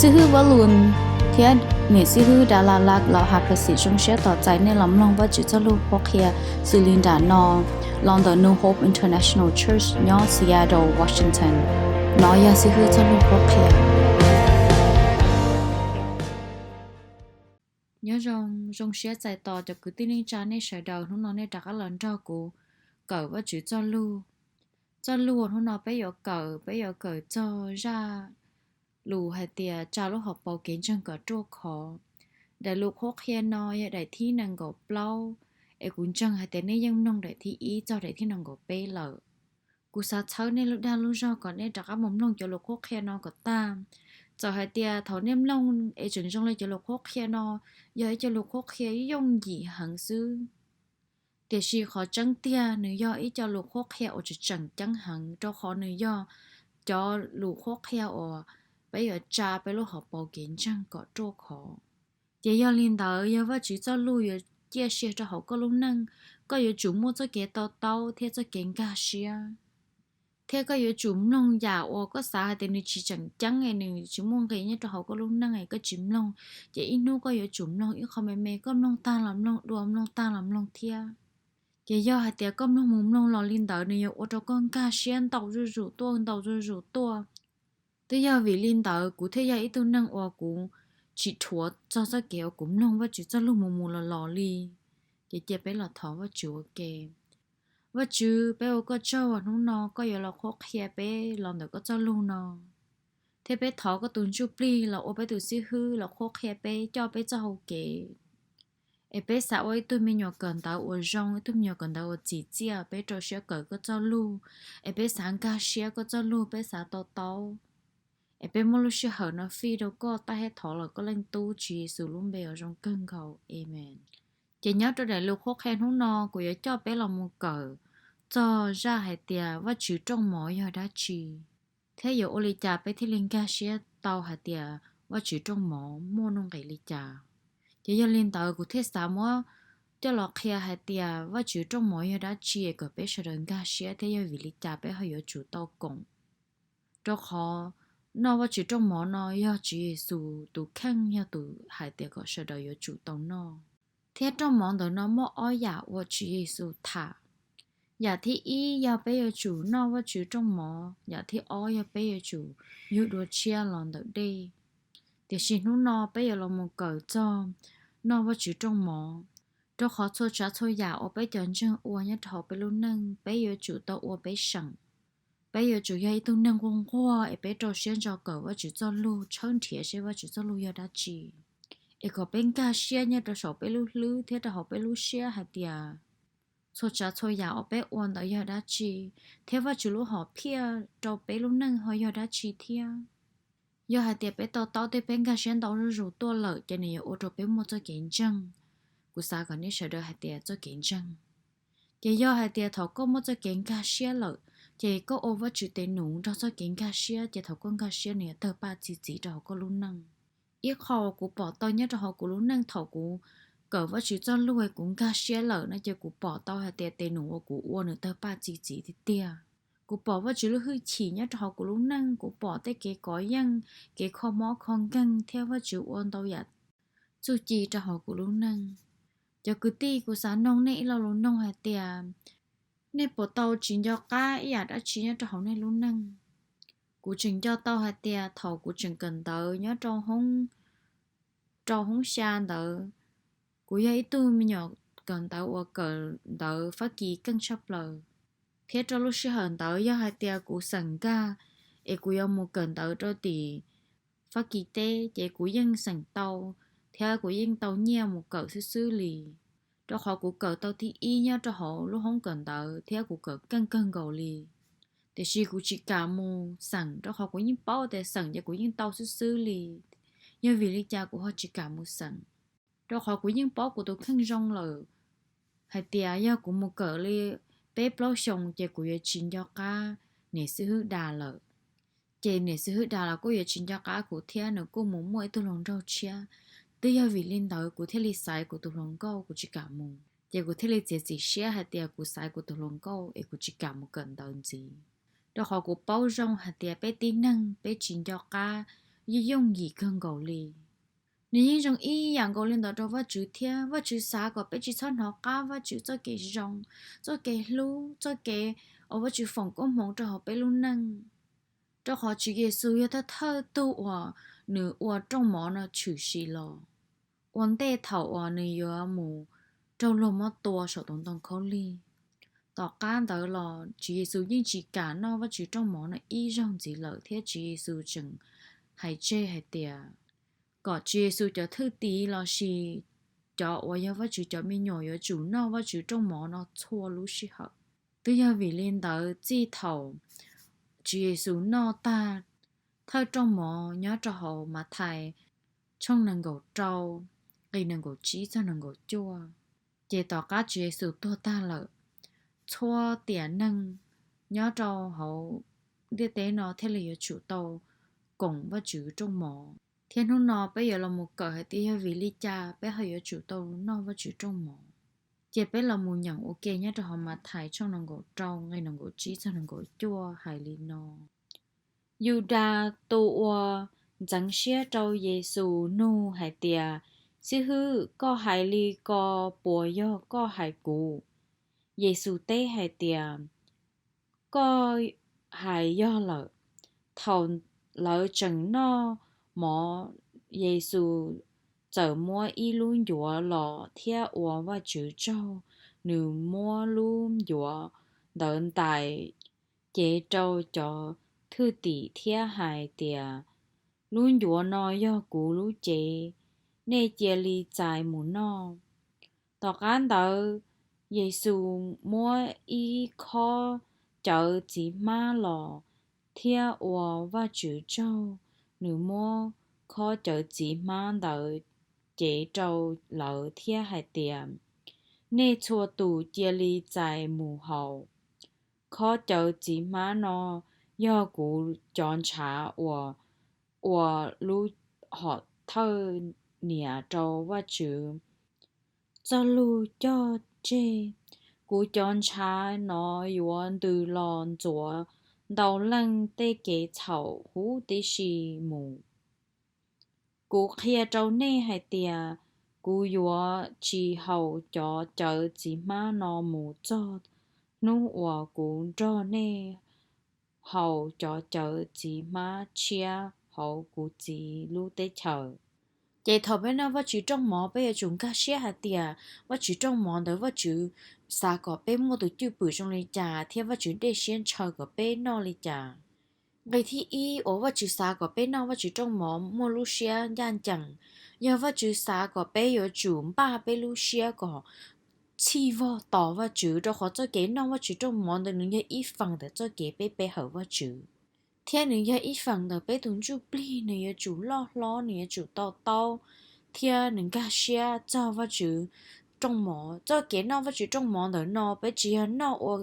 Xib hwb Vaj Lus thiab niam xib hwb Dala Lak los has phas xim zoo siab tos txais nej los mloog Vajtswv txoj lus qhuab qhia xws li nram no los ntawm New Hope International Church nyob Seattle, Washington. Nov yog xib hwb txoj lus qhuab qhia. Nyob zoo, zoo siab txais tos cov kwv tij neej tsa nej sawv daws hnub no nej rov qab los nrog kuv kawm Vajtswv txoj lus. Txoj lus hnub no peb yuav kawm, peb yuav kawm txog zaj lus hais tias tsa lub hauv paus kev ntseeg kom ruaj khov. Daim lus qhuab qhia no yog daim thib nees nkaum plaub, es kuv ntseeg hais tias nej yeej mloog daim thib ib txog daim thib nees nkaum peb lawm. Kuv xav txhawb nej lub dag lub zog kom nej rov qab mus mloog cov lus qhuab qhia no kom tag. Txawm hais tias thaum nej mloog es tseem zoo li cov lus qhuab qhia no yog ib co lus qhuab qhia yooj yim heev xwb, tiam sis qhov tseeb tiag nws yog ib co lus qhuab qhia uas tseem tseem ceeb heev, rau qhov nws yog cov lus qhuab qhia uas peb yuav tsa peb lub hauv paus kev ntseeg kom ruaj khov. Ces yog li ntawd, yog Vajtswv txoj lus yuav ciaj sia rau hauv koj lub neej, koj yuav tsum muaj txoj kev to taub thiab txoj kev nkag siab. Thiab koj yuav tsum mloog yam uas koj xav hais tias nws tsis tseem ceeb es nws tsis muaj nqis nyob rau hauv koj lub neej es koj tsis mloog. Ces ib hnub koj yuav tsum mloog ib qho me me, koj mloog tag los mloog dua, mloog tag los mloog thiab. Ces yog hais tias koj mloog mus mloog los li ntawd, nws yuav ua rau koj nkag siab ntau zuj zus tuaj, ntau zuj zus tuaj. Twb yog vim li ntawd kuv thiaj yog ib tug neeg uas kuv tsis dhuav txog txoj kev uas kuv mloog Vajtswv txoj lus mus mus los los li. Ces cia peb los thov Vajtswv ua ke. Vajtswv, peb ua koj tsaug uas hnub no koj yuav los qhuab qhia peb los ntawm koj txoj lus no, thiab peb thov koj tus Ntsuj Plig los ua peb tus xib hwb los qhuab qhia peb, coj peb txoj hau kev. Es peb xav ua ib tug me nyuam kawm ntawv uas zoo, ib tug me nyuam kawm ntawv uas txim txiaj, peb rau siab kawm koj txoj lus. Es peb xav nkag siab koj txoj lus, peb xav to taub. Es peb muab lub sij hawm no fij rau koj, thov los koj Leej Tub Tswv Yexus lub npe uas zoo kawg nkaus, amees. Ces nyob rau daim lus qhuab qhia hnub no kuv yuav coj peb los mus kawm txog zaj hais tias Vajtswv rooj mov yog dab tsi, thiab yuav ua li cas peb thiaj li nkag siab tau hais tias Vajtswv rooj mov muaj nuj nqis li cas. Ces yog li ntawd kuv thiaj xav muab coj los qhia hais tias Vajtswv rooj mov yog dab tsi kom peb sawv daws nkag siab thiab yog vim li cas peb ho yuav tsum tau koom. Rau qhov noj Vajtswv rooj mov no yog Tswv Yexus tus kheej, yog tus hais tias kom sawv daws yuav tsum tau noj. Thiab rooj mov ntawm no muaj ob yam uas Tswv Yexus tham. Yam thib ib yog peb yuav tsum noj Vajtswv rooj mov, yam thib ob yog peb yuav tsum yug dua tshiab los ntawm dej. Tiam sis hnub no peb yuav los mus kawm txog noj Vajtswv rooj mov, rau qhov txhua tsav txhua yam uas peb cov ntseeg ua nyob rau hauv peb lub neej, peb yuav tsum tau ua peb seem. Peb yuav tsum yog ib tug neeg nquag nquag es peb rau siab ntso kawm Vajtswv txoj lus, tshawb nrhiav seb Vajtswv txoj lus yog dab tsi, es kom peb nkag siab nyob rau saum peb lub hlwb thiab rau hauv peb lub siab hais tias txhua tsav txhua yam uas peb ua ntawd yog dab tsi, thiab Vajtswv lub hom phiaj rau peb lub neej ho yog dab tsi thiab. Yog hais tias peb to taub thiab peb nkag siab ntau zuj zus tuaj lawm ces nws yuav ua rau peb muaj txoj kev ntseeg. Kuv xav kom nej sawv daws hais tias txoj kev ntseeg. Ces yog hais tias thaum koj muaj txoj kev nkag siab lawm, ces koj ua Vajtswv tes num nrog txoj kev nkag siab, ces thaum koj nkag siab nws yuav tawg paj txi txiv rau hauv koj lub neej. Ib qho uas kuv pom tau nyob rau hauv kuv lub neej thaum kuv kawm Vajtswv txoj lus es kuv nkag siab lawm no ces kuv pom tau hais tias tes num uas kuv ua nws tawg paj txi txiv tiag tiag. Kuv pom Vajtswv lub hwj chim nyob rau hauv kuv lub neej, kuv pom tej kev kov yeej, kev kho mob kho nkeeg thiab Vajtswv ua ntau yam txuj ci rau hauv kuv lub neej. Cov kwv tij, kuv xav noog nej ib lo lus noog hais tias, nej puas tau tsis nco qab ib yam dab tsi nyob rau hauv nej lub neej? Kuv tseem nco tau hais tias thaum kuv tseem kawm ntawv nyob rau hoob, rau hoob xya ntawd, kuv yog ib tug me nyuam kawm ntawv uas kawm ntawv Fab Kis keej tshaj plaws, thiab rau lub sij hawm ntawd yog hais tias kuv xeem nkag es kuv yuav mus kawm ntawv rau tim Fab Kis teb ces kuv yeej xeem tau, thiab kuv yeej tau nyiaj mus kawm xwb xwb li. Rau qhov kuv kawm tau thib ib nyob rau hauv lub hoob kawm ntawv thiab kuv kawm keej kawg nkaus li. Tiam sis kuv tsis kam mus xeem rau qhov kuv yeej paub tias xeem ces kuv yeej tau xwb xwb li. Yog vim li cas kuv ho tsis kam mus xeem? Rau qhov kuv yeej paub kuv tus kheej zoo lawm hais tias yog kuv mus kawm li peb plaub xyoos ces kuv yuav tsis nco qab niam xib hwb Das lawm. Ces niam xib hwb Das los kuj yuav tsis nco qab kuv thiab, nws kuj mus muaj ib tug hluas nraug tshiab. Twb yog vim li ntawd kuv thiaj li xaiv kuv tus hluas nkauj, kuv tsis kam mus. Ces kuv thiaj li txiav txim siab hais tias kuv xaiv kuv tus hluas nkauj es kuv tsis kam mus kawm ntawv ntxiv. Rau qhov kuv paub zoo hais tias peb tib neeg peb tsis nco qab yeej yooj yim kawg nkaus li. Nws yeej zoo ib yam nkaus li ntawd rau Vajtswv thiab. Vajtswv xav kom peb tsis txhob hnov qab Vajtswv txoj kev zoo, txoj kev hlub, txoj kev uas Vajtswv foom koob hmoov rau hauv peb lub neej. Rau qhov Tswv Yexus yog thawj thawj tug uas nws ua rooj mov no tshwm sim los ua ntej thaum uas nws yuav mus raug luag muab tua saum tus ntoo khaub lig. Tom qab ntawd los Tswv Yexus yeej tsis kam noj Vajtswv rooj mov no ib zaug ntxiv lawm, thiab Tswv Yexus tseem hais tseg hais tias kom Tswv Yexus cov thwj tim lossis cov uas yog Vajtswv cov me nyuam yuav tsum noj Vajtswv rooj mov no txhua lub sij hawm. Twb yog vim li ntawd txij thaum Tswv Yexus noj tag thawj rooj mov nyob rau hauv Mathais tshooj nees nkaum rau, nqe nees nkaum tsib txog nees nkaum cuaj, ces tom qab Tswv Yexus tuag tag lawm, txhua tiam neeg nyob rau hauv ntiaj teb no thiaj li yuav tsum tau koom Vajtswv rooj mov. Thiab hnub no peb yuav los mus kawm hais tias yog vim li cas peb ho yuav tsum tau noj Vajtswv rooj mov. Ces peb los mus nyeem ua ke nyob rau hauv Mathais tshooj nees nkaum rau, nqe nees nkaum tsib txog nees nkaum cuaj hais li no: Yudas, tus uas ntxeev siab rau Yexus, nug hais tias, Xib hwb, koj hais li ko puas yog koj hais kuv? Yexus teb hais tias, Koj hais yog lawm. Thaum lawv tseem noj mov, Yexus txawm muab ib lub ncuav los thiab ua Vajtswv tsaug. Nws muab lub ncuav ntawd ntais cev rau cov thwj tim thiab hais tias, Lub ncuav no yog kuv lub cev, nej cia li txais mus noj. Tom qab ntawd, Yexus muab ib khob cawv txiv hmab los thiab ua Vajtswv tsaug. Nws muab khob cawv txiv hmab ntawd cev rau lawv thiab hais tias, Nej txhua tus cia li txais mus haus. Khob cawv txiv hmab no yog kuv cov ntshav uas ua lub hom thawj niam rau Vajtswv Txojlus cog tseg. Kuv cov ntshav no yuav ntws los ntxuav ntau leej tej kev txhaum huv tib si mus. Kuv qhia rau nej hais tias, kuv yuav tsis haus cov cawv txiv hmab no mus txog hnub uas kuv nrog nej haus cov cawv txiv hmab tshiab hauv kuv Txiv lub teb chaws. Ces thaum peb noj Vajtswv rooj mov, peb yuav tsum nkag siab hais tias Vajtswv rooj mov ntawd Vajtswv xav kom peb muaj tus cwj pwm zoo li cas thiab Vajtswv dej siab ntshaw kom peb noj li cas. Nqe thib ib uas Vajtswv xav kom peb noj Vajtswv rooj mov muaj lub siab ncaj ncees, yog Vajtswv xav kom peb yuav tsum npaj peb lub siab kom txhij vog tos Vajtswv, rau qhov txoj kev noj Vajtswv rooj mov ntawd nws yog ib feem ntawm txoj kev peb pe hawm Vajtswv, thiab nws yog ib feem ntawm peb tus ntsuj plig nws yuav tsum loj hlob, nws yuav tsum to taub, thiab nws nkag siab txog Vajtswv rooj mov. Txoj kev noj Vajtswv rooj mov ntawm no peb tsis yog noj ua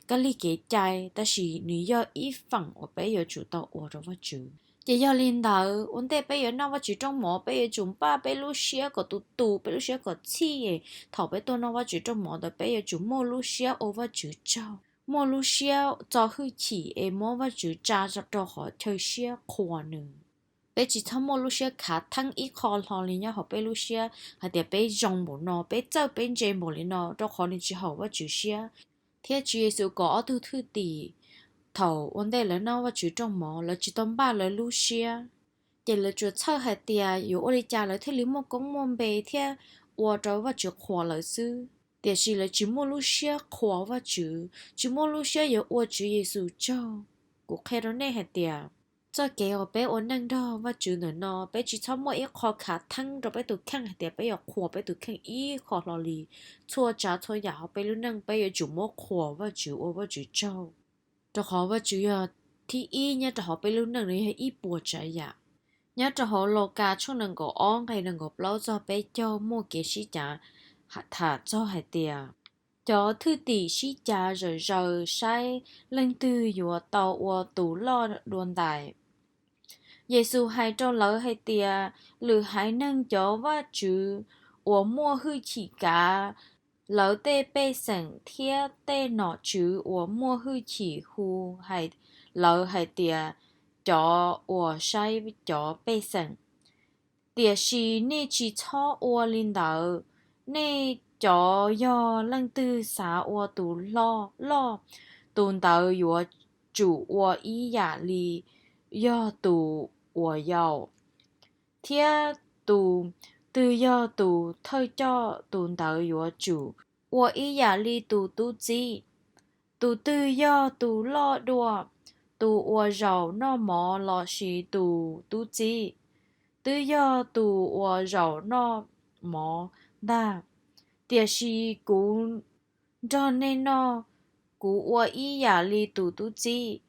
kab lig kev cai, tab sis nws yog ib feem uas peb yuav tsum tau ua rau Vajtswv. Ces yog li ntawd, ua ntej peb yuav noj Vajtswv rooj mov, peb yuav tsum npaj peb lub siab kom tus tus, peb lub siab kom txhij. Thaum peb tuaj noj Vajtswv rooj mov ntawd, peb yuav tsum muaj lub siab ua Vajtswv tsaug, muaj lub siab txo hwj chim es muab Vajtswv tsa rau qhov chaw siab qhuas nws. Peb tsis txhob muaj lub siab khav theeb ib qho hlo li nyob hauv peb lub siab hais tias peb zoo npaum no, peb txawj peb ntse npaum li no, rau qhov nws tsis haum Vajtswv siab. Thiab Tswv Yexus kom ob tug thwj tim, thaum ua ntej lawv noj Vajtswv rooj mov, lawv tsis tau npaj lawv lub siab, ces lawv tsuas txhawj hais tias yuav ua li cas lawv thiaj li muaj koob muaj npe thiab ua rau Vajtswv qhuas lawv xwb. Tiam sis lawv tsis muaj lub siab qhuas Vajtswv, tsis muaj lub siab yuav ua Tswv Yexus tsaug. Kuv qhia rau nej hais tias, txoj kev uas peb ua neej nrog Vajtswv ntawm no, peb tsis txhob muaj ib qho khav theeb rau peb tus kheej hais tias peb yuav qhuas peb tus kheej ib qho hlo li. Txhua tsav txhua yam hauv peb lub neej peb yuav tsum muab qhuas Vajtswv ua Vajtswv tsaug, rau qhov Vajtswv yog thib ib nyob rau hauv peb lub neej, nws yog ib puas tsav yam. Nyob rau hauv Laukas tshooj nees nkaum ob nqe nees nkaum plaub txog peb caug muaj kev sib cav tham txog hais tias, cov thwj tim sib cav zawm zaws saib leej twg yuav tau ua tus loj dua ntais. Yexus hais rau lawv hais tias, lwm haiv neeg cov vaj tswv uas muaj hwj chim kav lawv tej pej xeem thiab tej nom tswv uas muaj hwj chim hu lawv hais tias, cov uas saib cov pej xeem. Tiam sis nej tsis txhob ua li ntawd. Nej cov yog leej twg xav ua tus loj, tus ntawd yuav tsum ua ib yam li yog tus uas yau, thiab tus twg yog tus thawj coj, tus ntawd yuav tsum ua ib yam li tus tub txib. Tus twg yog tus loj dua, tus uas zaum noj mov lossis tus tub txib? Twb yog tus uas zaum noj mov ntag. Tiam sis kuv nrog nej noj, kuv ua ib yam li tus tub txib.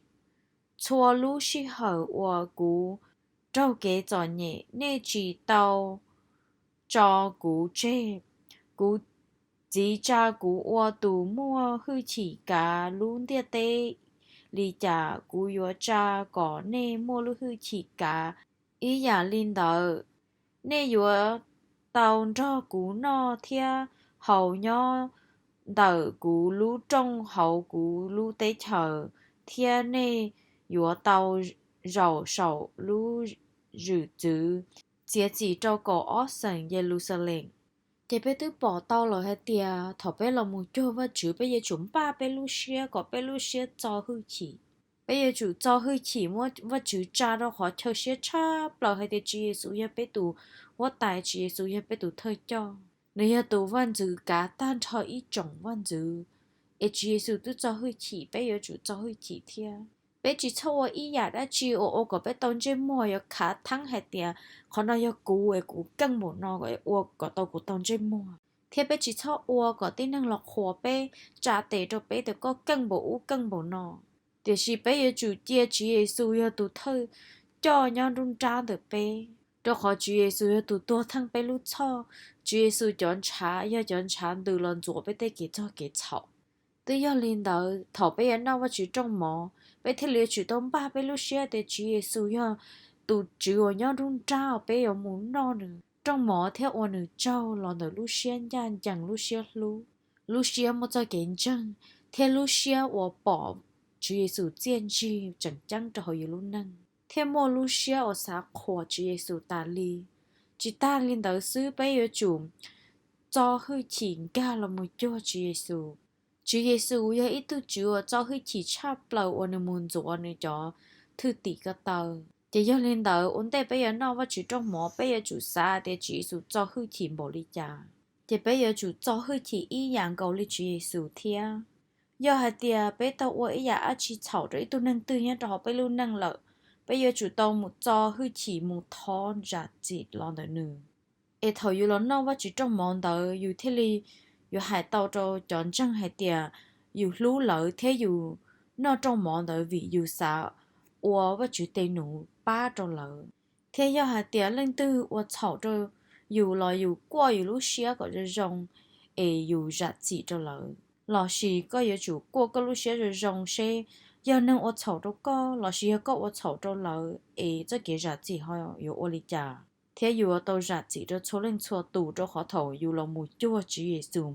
Txhua lub sij hawm uas kuv raug kev txom nyem, nej tsis tau tso kuv tseg. Kuv txiv tsa kuv ua tus muaj hwj chim kav lub ntiaj teb li cas, kuv yuav tsa kom nej muaj lub hwj chim kav ib yam li ntawd. Nej yuav tau nrog kuv noj thiab haus nyob ntawm kuv lub rooj hauv kuv lub teb chaws, thiab nej yuav tau zaum saum lub zwm txwv txiav txim rau kaum ob xeem Yeluxalees. Ces peb twb pom tau lawm hais tias thaum peb los mus cuag Vajtswv, peb yuav tsum npaj peb lub siab kom peb lub siab txo hwj chim. Peb yuav tsum txo hwj chim muab Vajtswv tsa rau qhov chaw siab tshaj plaws hais tias Tswv Yexus yog peb tus huab tais, Tswv Yexus yog peb tus thawj coj. Nws yog tus vaj ntxwv kav tag nrho ib tsoom vaj ntxwv, es Tswv Yexus twb txo hwj chim, peb yuav tsum txo hwj chim thiab. Peb tsis txhob ua ib yam dab tsi uas ua kom peb tau ntsej muag yuav khav theeb hais tias qhov no yog kuv es kuv keej npaum no es ua kom tau kuv tau ntsej muag. Thiab peb tsis txhob ua kom tib neeg los qhuas peb, tsa tes rau peb tias koj keej npaum ub keej npaum no. Tiam sis peb yuav tsum cia Tswv Yexus yog tus thawj coj nyob nruab nrab ntawm peb, rau qhov Tswv Yexus yog tus tuag theej peb lub txhoj. Tswv Yexus cov ntshav yog cov ntshav ntws los ntxuav peb tej kev txog kev txhaum. Twb yog li ntawd, thaum peb yuav noj Vajtswv rooj mov, peb thiaj li yuav tsum tau npaj peb lub siab tias Tswv Yexus yog tus Tswv uas nyob nruab nrab, peb yuav mus noj nws rooj mov thiab ua nws tsaug los ntawm lub siab ncaj ncees, lub siab hlub, lub siab muaj txoj kev ntseeg, thiab lub siab uas pom Tswv Yexus txiaj ntsig tseem ceeb rau hauv yus lub neej, thiab muaj lub siab uas xav qhuas Tswv Yexus tas li. Tsis tag li ntawd xwb, peb yuav tsum txo hwj chim nkag los mus cuag Tswv Yexus. Tswv Yexus yog ib tug Tswv uas txo hwj chim tshaj plaws uas nws mus ntxuav nws cov thwj tim ko taw. Ces yog li ntawd, ua ntej peb yuav noj Vajtswv rooj mov, peb yuav tsum xav tias Tswv Yexus txo hwj chim npaum li cas, ces peb yuav tsum txo hwj chim ib yam nkaus li Tswv Yexus thiab. Yog hais tias peb tau ua ib yam dab tsi txhaum rau ib tug neeg twg nyob rau hauv peb lub neej lawm, peb yuav tsum tau mus txo hwj chim mus thov zam txim los ntawm nws. Es thaum yus los noj Vajtswv rooj mov ntawd, yus thiaj li yuav hais tau rau cov ntseeg hais tias yus hlub lawv thiab yus noj rooj mov ntawd vim yus xav ua Vajtswv tes num pab rau lawv. Thiab yog hais tias leej twg ua txhaum rau yus los yus kuaj yus lub siab kom zoo zoo es yus zam txim rau lawv. Lossis koj yuav tsum kuaj koj lub siab zoo zoo seb yog neeg ua txhaum rau koj lossis yog koj ua txhaum rau lawv es txoj kev zam txim ho yuav ua li cas. Thiab yus yuav tau zam txim rau txhua leej txhua tus, rau qhov thaum yus los mus cuag Tswv Yexus,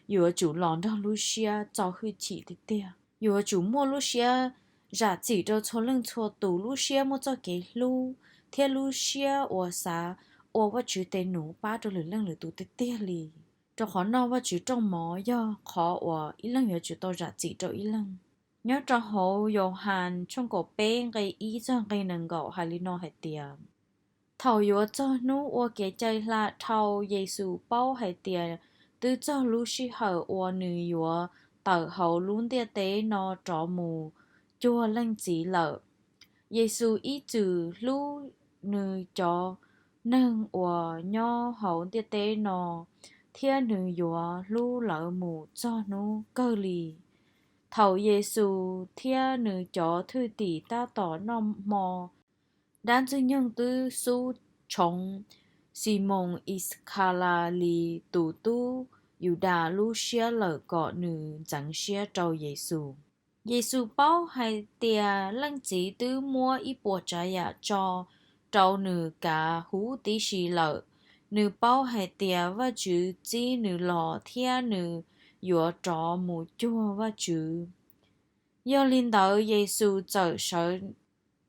yus yuav tsum los nrog lub siab txo hwj chim tiag tiag. Yus yuav tsum muaj lub siab zam txim rau txhua leej txhua tus, lub siab muaj txoj kev hlub, thiab lub siab uas xav ua Vajtswv tes num pab rau lwm leej lwm tus tiag tiag li. Rau qhov noj Vajtswv rooj mov yog qhov uas ib leeg yuav tsum tau zam txim rau ib leeg. Nyob rau hauv Yauhas tshooj kaum peb nqe ib txog nqe nees nkaum hais li no hais tias, thaum yuav txog hnub ua kev cai hla dhau, Yexus paub hais tias twb txog lub sij hawm uas nws yuav tawm hauv lub ntiaj teb no rov mus cuag Leej Txiv lawm. Yexus ib txwm hlub nws cov neeg uas nyob hauv ntiaj teb no, thiab nws yuav hlub lawv mus txog hnub kawg li. Thaum Yexus thiab nws cov thwj tim tab tom noj hmo, dab ntxwg nyoog twb xub tshoov Ximoos Ixkhalalis tus tub Yudas lub siab lawm kom nws ntxeev siab rau Yexus. Yexus paub hais tias Leej Txiv twb muab ib puas tsav yam tso rau nws kav huv tib si lawm. Nws paub hais tias Vajtswv txib nws los thiab nws yuav rov mus cuag Vajtswv. Yog li ntawd, Yexus txawm sawv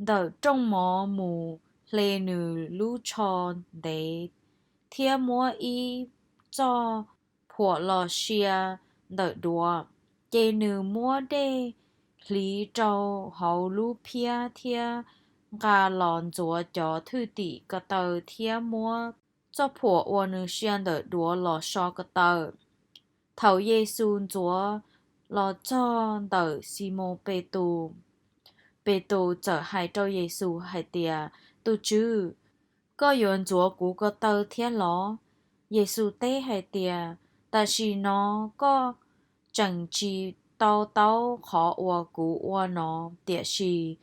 ntawm rooj mov mus hle nws lub tsho ntev thiab muab ib txoj phuam los sia ntawm duav. Ces nws muab dej hliv rau hauv lub phiab thiab nqa los ntxuav cov thwj tim ko taw thiab muab txoj phuam uas nws sia ntawm duav los so ko taw. Thaum Yexus ntxuav los txog ntawm Ximoos Petus, Petus txawm hais rau Yexus hais tias, Tus Tswv, koj yuav ntxuav kuv ko taw thiab los? Yexus teb hais tias, Tam sim no koj tseem tsis to taub qhov uas kuv ua no, tiam sis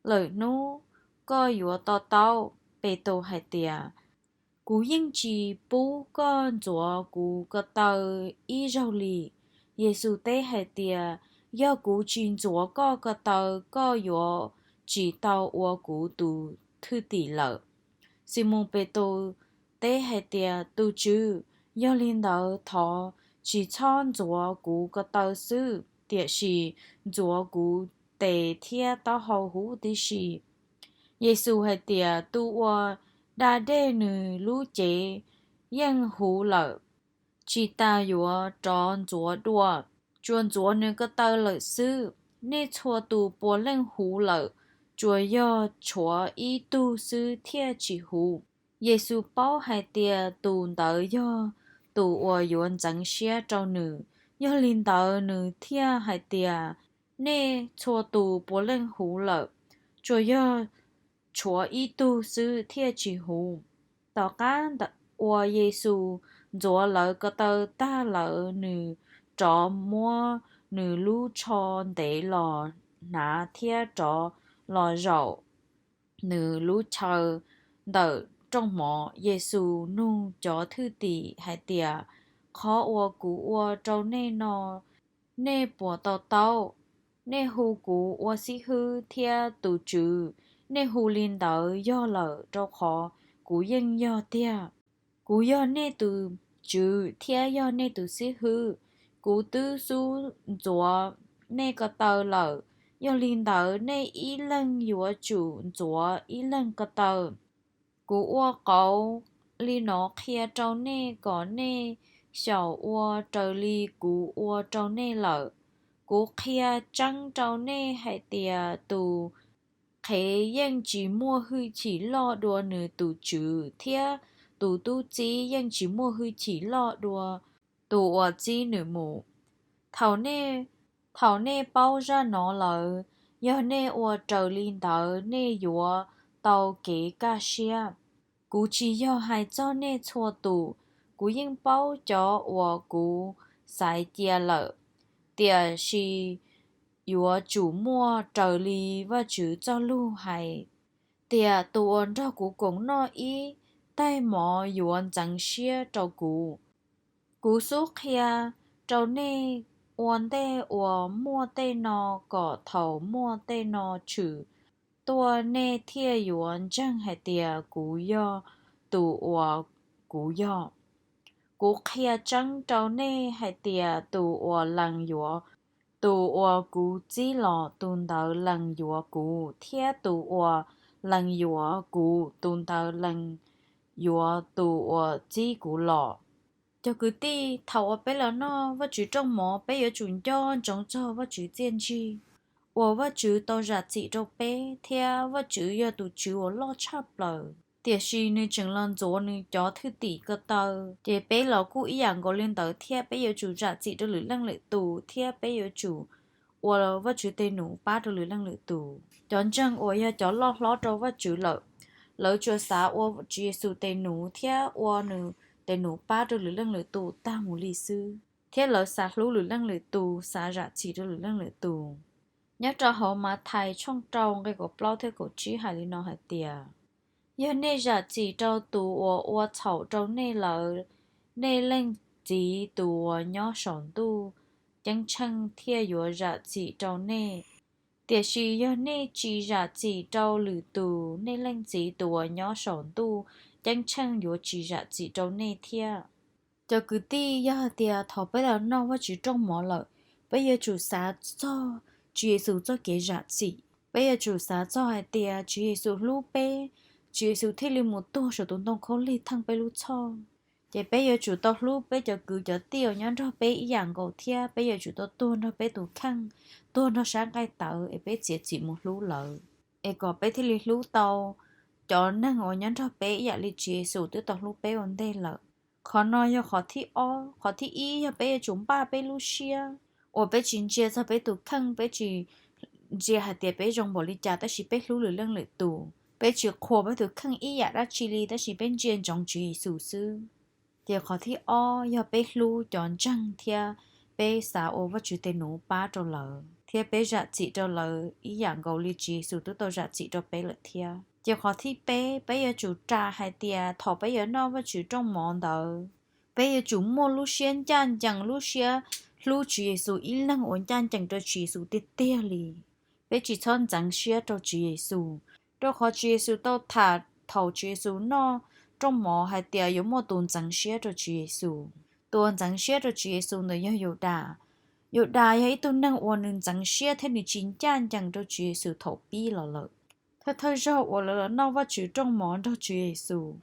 lwm hnub koj yuav to taub. Petus hais tias, Kuv yeej tsis pub koj ntxuav kuv ko taw ib zaug li. Yexus teb hais tias, Yog kuv tsis ntxuav koj ko taw, koj yuav tsis tau ua kuv tus thwj tim lawm. Ximoos Petus teb hais tias, Tus Tswv, yog li ntawd thov tsis txhob ntxuav kuv ko taw xwb, tiam sis ntxuav kuv tes thiab taub hau huv tib si. Yexus hais tias, Tus uas da dej nws lub cev yeej huv lawm, tsis tas yuav rov ntxuav dua, tsuas ntxuav nws ko taw lawm xwb. Nej txhua tus puav leej huv lawm, tsuas yog tshuav ib tug xwb thiaj tsis huv. Yexus paub hais tias tus ntawd yog tus uas yuav ntxeev siab rau nws, yog li ntawd nws thiaj hais tias, Nej txhua tus puav leej huv lawm, tsuas yog tshuav ib tug xwb thiaj tsis huv. Tom qab uas Yexus ntxuav lawv ko taw tag lawm, nws rov muab nws lub tsho ntev los hnav thiab rov los zaum nws lub chaw ntawm rooj mov. Yexus nug cov thwj tim hais tias, Qhov uas kuv ua rau nej no, nej puas to taub? Nej hu kuv ua Xib Hwb thiab Tus Tswv. Nej hu li ntawd yog lawm, rau qhov kuv yeej yog tiag. Kuv yog nej tus Tswv thiab yog nej tus Xib Hwb. Kuv twb xub ntxuav nej ko taw lawm, yog li ntawd nej ib leeg yuav tsum ntxuav ib leeg ko taw. Kuv ua qauv li no qhia rau nej kom nej xyaum ua raws li kuv ua rau nej lawm. Kuv qhia tseeb rau nej hais tias tus qhev yeej tsis muaj hwj chim loj dua nws tus tswv, thiab tus tub txib yeej tsis muaj hwj chim loj dua tus uas txib nws mus. Thaum nej, thaum nej paub zaj no lawm, yog nej ua raws li ntawd nej yuav tau kev kaj siab. Kuv tsis yog hais txog nej txhua tus, kuv yeej paub cov uas kuv xaiv cia lawm, tiam sis yuav tsum muaj raws li Vajtswv txoj lus hais tias, Tus uas nrog kuv koom noj ib tais mov yuav ntxeev siab rau kuv. Kuv xub qhia rau nej ua ntej uas muaj tej no, kom thaum muaj tej no tshwm tuaj nej thiaj yuav ntseeg hais tias kuv yog tus uas kuv yog. Kuv qhia tseeb rau nej hais tias tus uas lees yuav tus uas kuv txib los, tus ntawd lees yuav kuv, thiab tus uas lees yuav kuv, tus ntawd lees yuav tus uas txib kuv los. Cov kwv tij, thaum uas peb los noj Vajtswv rooj mov, peb yuav tsum nco ntsoov txog Vajtswv txiaj ntsig uas Vajtswv tau zam txim rau peb, thiab Vajtswv yog tus Tswv uas loj tshaj plaws, tiam sis nws tseem los ntxuav nws cov thwj tim ko taw. Ces peb los kuj ib yam nkaus li ntawd thiab, peb yuav tsum zam txim rau lwm leej lwm tus, thiab peb yuav tsum ua Vajtswv tes nuv pab rau lwm leej lwm tus. Cov ntseeg uas yog cov loj hlob rau Vajtswv lawm, lawv tsuas xav ua Tswv Yexus tes nuv thiab ua nws tes nuv pab rau lwm leej lwm tus tag mus li xwb, thiab lawv xav hlub lwm leej lwm tus, xav zam txim rau lwm leej lwm tus. Nyob rau hauv Mathais tshooj rau nqe kaum plaub thiab kaum tsib hais li no hais tias, Yog nej zam txim rau tus uas ua txhaum rau nej lawm, nej Leej Txiv tus uas nyob saum ntuj ceeb tsheej thiaj yuav zam txim rau nej. Tiam sis yog nej tsis zam txim rau lwm tus, nej Leej Txiv tus uas nyob saum ntuj ceeb tsheej yuav tsis zam txim rau nej thiab. Cov kwv tij, yog hais tias thaum peb los noj Vajtswv rooj mov lawm, peb yuav tsum xav txog Tswv Yexus txoj kev zam txim. Peb yuav tsum xav txog hais tias Tswv Yexus hlub peb, Tswv Yexus thiaj li mus tuag saum tus ntoo khaub lig theej peb lub txhoj. Ces peb yuav tsum tau hlub peb cov kwv cov tij uas nyob nrog peb ib yam nkaus thiab, peb yuav tsum tau tuag nrog peb tus kheej, tuag nrog sab nqaij tawv es peb txiav txim mus hlub lawv, es kom peb thiaj li hlub tau cov neeg uas nyob nrog peb ib yam li Tswv Yexus twb tau hlub peb ua ntej lawm. Qhov no yog qhov thib ob. Qhov thib ib yog peb yuav tsum npaj peb lub siab uas peb tsis ntsia txog peb tus kheej, peb tsis ntsia hais tias peb zoo npaum li cas, tab sis peb hlub lwm leej lwm tus. Peb tsis qhuas peb tus kheej ib yam dab tsi li, tab sis peb ntsia ntsoov Tswv Yexus xwb. Ces qhov thib ob yog peb hlub cov ntseeg thiab peb xav ua Vajtswv tes nuv pab rau lawv, thiab peb zam txim rau lawv ib yam nkaus li Tswv Yexus twb tau zam txim rau peb lawm thiab. Ces qhov thib peb, peb yuav tsum ras hais tias thaum peb yuav noj Vajtswv rooj mov ntawd, peb yuav tsum muaj lub siab ncaj ncees, lub siab hlub Tswv Yexus ib leeg uas ncaj ncees rau Tswv Yexus tiag tiag li. Peb tsis txhob ntxeev siab rau Tswv Yexus, rau qhov Tswv Yexus tau tham thaum Tswv Yexus noj rooj mov hais tias yuav muaj tus ntxeev siab rau Tswv Yexus. Tus uas ntxeev siab rau Tswv Yexus ntawd yog Yudas. Yudas yog ib tug neeg uas nws ntxeev siab thiab nws tsis ncaj ncees rau Tswv Yexus thaum pib los lawm. Thawj thawj zaug uas lawv los noj Vajtswv rooj mov nrog Tswv Yexus,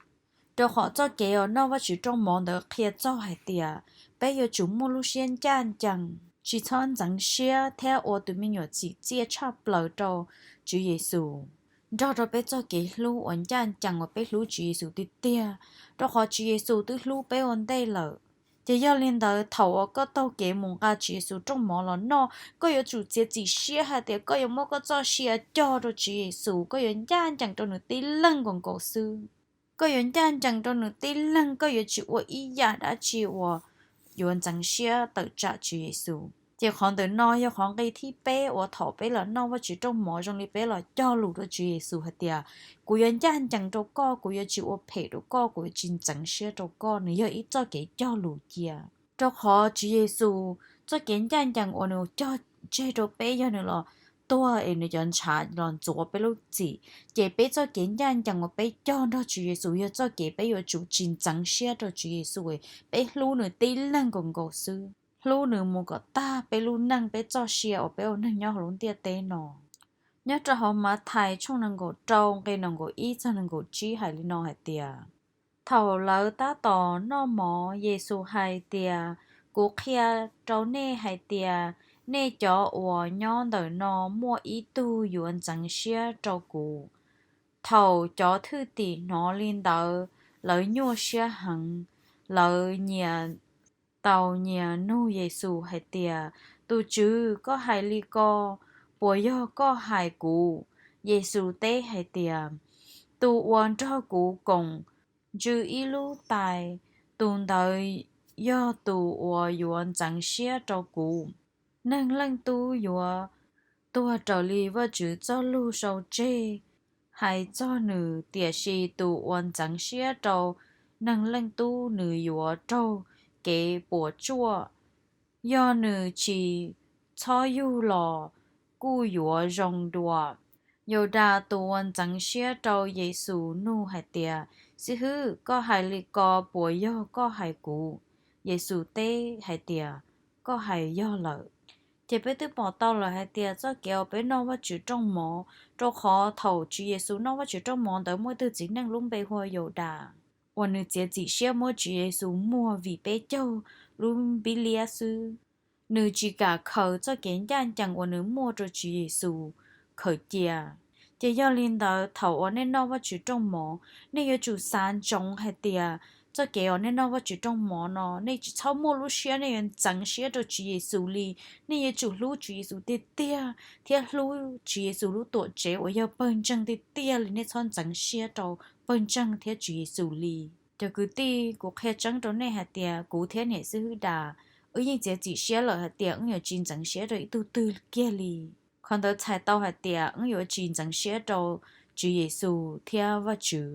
rau qhov txoj kev uas noj Vajtswv rooj mov ntawd qhia txog hais tias peb yuav tsum muaj lub siab ncaj ncees, tsis txhob ntxeev siab thiab ua tus me nyuam txim txiaj tshaj plaws rau Tswv Yexus, nrog rau peb txoj kev hlub uas ncaj ncees uas peb hlub Tswv Yexus tiag tiag, rau qhov Tswv Yexus twb hlub peb ua ntej lawm. Ces yog li ntawd, thaum uas koj taug kev mus nqa Tswv Yexus rooj mov los noj, koj yuav tsum txiav txim siab hais tias koj yuav muab koj txoj sia cog rau Tswv Yexus, koj yuav ncaj ncees rau nws tib leeg nkaus nkaus xwb. Koj yuav ncaj ncees rau nws tib leeg, koj yuav tsis ua ib yam dab tsi uas yuav ntxeev siab tawm tsam Tswv Yexus. Ces qhov ntawm no yog qhov nqi thib peb uas thaum peb los noj Vajtswv rooj mov zoo li peb los cog lus rau Tswv Yexus hais tias, kuv yuav ncaj ncees rau koj, kuv yuav tsis ua phem rau koj, kuv yuav tsis ntxeev siab rau koj. Nws yog ib txoj kev cog lus cia, rau qhov Tswv Yexus txoj kev ncaj ncees uas nws cog tseg rau peb yog nws los tuag es nws cov ntshav los ntxuav peb lub txim. Ces peb txoj kev ncaj ncees uas peb cog nrog Tswv Yexus yog txoj kev peb yuav tsum tsis ntxeev siab rau Tswv Yexus, peb hlub nws tib leeg nkaus nkaus xwb, hlub nws mus kom tag peb lub neej, peb txoj sia uas peb ua neeg nyob hauv lub ntiaj teb no. Nyob rau hauv Mathais tshooj nees nkaum rau nqe nees nkaum ib txog nees nkaum tsib hais li no hais tias, thaum lawv tab tom noj mov, Yexus hais tias, kuv qhia rau nej hais tias, nej cov uas nyob ntawm no muaj ib tug yuav ntxeev siab rau kuv. Thaum cov thwj tim hnov li ntawd, lawv nyuaj siab heev, lawv nyias tau nyias nug Yexus hais tias, tus Tswv, koj hais li ko puas yog koj hais kuv? Yexus teb hais tias, tus uas nrog kuv koom ntsw ib lub tais, tus ntawd yog tus uas yuav ntxeev siab rau kuv. Neeg Leej Tub yuav tuag raws li Vajtswv txoj lus sau tseg hais txog nws, tiam sis tus uas ntxeev siab rau Neeg Leej Tub, nws yuav raug kev puas tsuaj. Yog nws tsis txhob yug los kuj yuav zoo dua. Yudas tus uas ntxeev siab rau Yexus nug hais tias, xib hwb, koj hais li ko puas yog koj hais kuv? Yexus teb hais tias, koj hais yog lawm. Ces peb twb pom tau lawm hais tias txoj kev uas peb noj Vajtswv rooj mov, rau qhov thaum Tswv Yexus noj Vajtswv rooj mov ntawd muaj ib tug txiv neej lub npe hu ua Yudas, uas nws txiav txim siab muab Tswv Yexus muag vim peb caug lub npib liab xwb. Nws tsis kam khaws txoj kev ncaj ncees uas nws muaj rau Tswv Yexus khaws cia. Ces yog li ntawd, thaum uas nej noj Vajtswv rooj mov, nej yuav tsum xav ntsoov hais tias txoj kev uas nej noj Vajtswv rooj mov no, nej tsis txhob muaj lub siab nej yuav ntxeev siab rau Tswv Yexus li. Nej yuav tsum hlub Tswv Yexus tiag tiag thiab hlub Tswv Yexus lub tuam tsev uas yog pawg ntseeg tiag tiag li. Nej txhob ntxeev siab rau pawg ntseeg thiab Tswv Yexus li. Cov kwv tij, kuv qhia tseeb rau nej hais tias kuv thiab niam xib hwb Das, wb yeej txiav txim siab lawm hais tias wb yuav tsis ntxeev siab rau ib tug twg kiag li. Qhov ntawd txhais tau hais tias wb yuav tsis ntxeev siab rau Tswv Yexus thiab Vajtswv,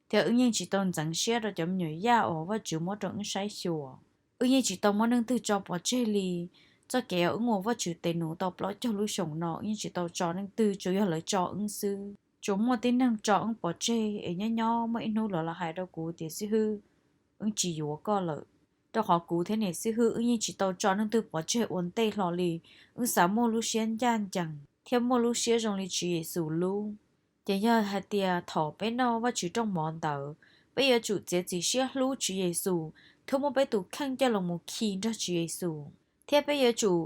thiab wb yeej tsis tau ntxeev siab rau cov me nyuam yaj uas Vajtswv muab rau wb saib xyuas. Wb yeej tsis tau muab neeg twg tso pov tseg li. Txoj kev uas wb ua Vajtswv tes nuv tau plaub caug lub xyoos no, wb yeej tsis tau tso neeg twg, tsuas yog lawv tso wb xwb. Tsuas muaj tib neeg tso wb pov tseg es nyob nyob muaj ib hnub lawv los hais rau kuv tias, xib hwb, wb tsis yuav koj lawm. Rau qhov kuv thiab niam xib hwb wb yeej tsis tau tso neeg twg pov tseg ua ntej hlo li. Wb xav muaj lub siab ncaj ncees thiab muaj lub siab zoo li Tswv Yexus lub. Ces yog hais tias thaum peb noj Vajtswv rooj mov ntawd, peb yuav tsum txiav txim siab hlub Tswv Yexus thiab muab peb tus kheej coj los mus khi nrog Tswv Yexus, thiab peb yuav tsum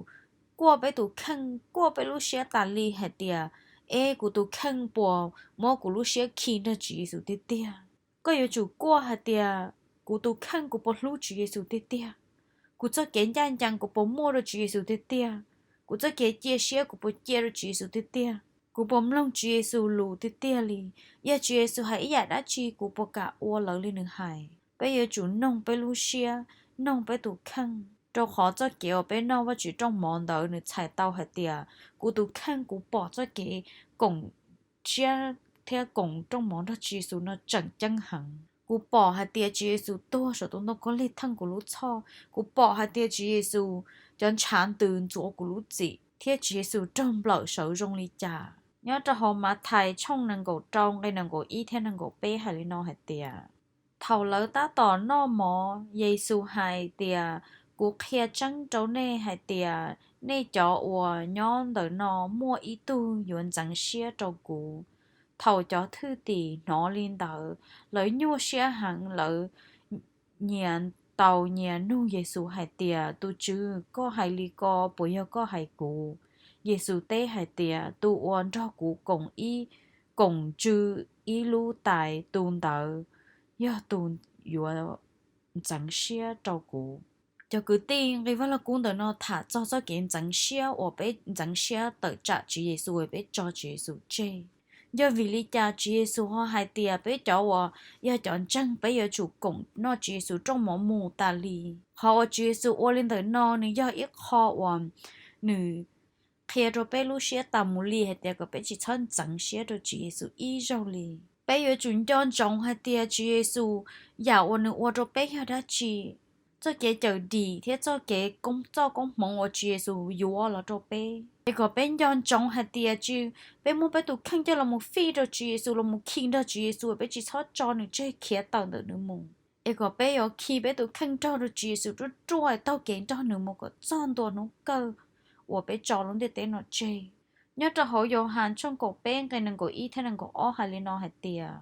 kuaj peb tus kheej, kuaj peb lub siab tas li hais tias, es kuv tus kheej puas muab kuv lub siab khi nrog Tswv Yexus tiag tiag? Koj yuav tsum kuaj hais tias, kuv tus kheej kuv puas hlub Tswv Yexus tiag tiag? Kuv txoj kev ncaj ncees kuv puas muaj rau Tswv Yexus tiag tiag? Kuv txoj kev cia siab kuv puas cia rau Tswv Yexus tiag tiag? Kuv puas mloog Tswv Yexus lus tiag tiag li? Yog Tswv Yexus hais ib yam dab tsi kuv puas kam ua lawv li nws hais? Peb yuav tsum noog peb lub siab, noog peb tus kheej, rau qhov txoj kev uas peb noj Vajtswv rooj mov ntawd nws txhais tau hais tias, kuv tus kheej kuv pom txoj kev koom siab thiab koom rooj mov nrog Tswv Yexus no tseem ceeb heev. Kuv pom hais tias Tswv Yexus tuag saum tus ntoo khaub lig theej kuv lub txhoj. Kuv pom hais tias Tswv Yexus cov ntshav ntws ntxuav kuv lub txim, thiab Tswv Yexus raug nplawm sawv zoo li cas. Nyob rau hauv Mathais tshooj nees nkaum rau nqe nees nkaum ib thiab nees nkaum peb hais li no hais tias, thaum lawv tab tom noj mov, Yexus hais tias, kuv qhia tseeb rau nej hais tias, nej cov uas nyob ntawm no muaj ib tug yuav ntxeev siab rau kuv. Thaum cov thwj tim hnov li ntawd, lawv nyuaj siab heev, lawv nyias tau nyias nug Yexus hais tias, tus Tswv, koj hais li ko puas yog koj hais kuv? Yexus teb hais tias, tus uas nrog kuv koom ib, koom tsw ib lub tais, tus ntawd yog tus yuav ntxeev siab rau kuv. Cov kwv tij, nqe Vaj Lug Kub ntawm no tham txog txoj kev ntxeev siab uas peb ntxeev siab tawm tsam Tswv Yexus, peb tso Tswv Yexus tseg. Yog vim li cas Tswv Yexus ho hais tias peb cov uas yog cov ntseeg peb yuav tsum koom noj Tswv Yexus rooj mov mus tas li? Qhov uas Tswv Yexus ua li ntawm no nws yog ib qho uas nws qhia rau peb lub siab tas mus li hais tias kom peb tsis txhob ntxeev siab rau Tswv Yexus ib zaug li. Peb yuav tsum nco ntsoov hais tias Tswv Yexus, yam uas nws ua rau peb yog dab tsi. Txoj kev cawm dim thiab txoj kev koob, txoj koob hmoov uas Tswv Yexus yuav los rau peb. Es kom peb nco ntsoov hais tias tsis, peb muab peb tus kheej coj los mus fij rau Tswv Yexus, los mus khi nrog Tswv Yexus, peb tsis txhob tso nws tseg khiav tawm ntawm nws mus. Es kom peb yuav khi peb tus kheej nrog rau Tswv Yexus ruaj ruaj, taug kev nrog nws mus kom txog ntua hnub kawg uas peb tso lub ntiaj teb no tseg. Nyob rau hauv Yauhas tshooj kaum peb nqe nees nkaum ib thiab nees nkaum ob hais li no hais tias,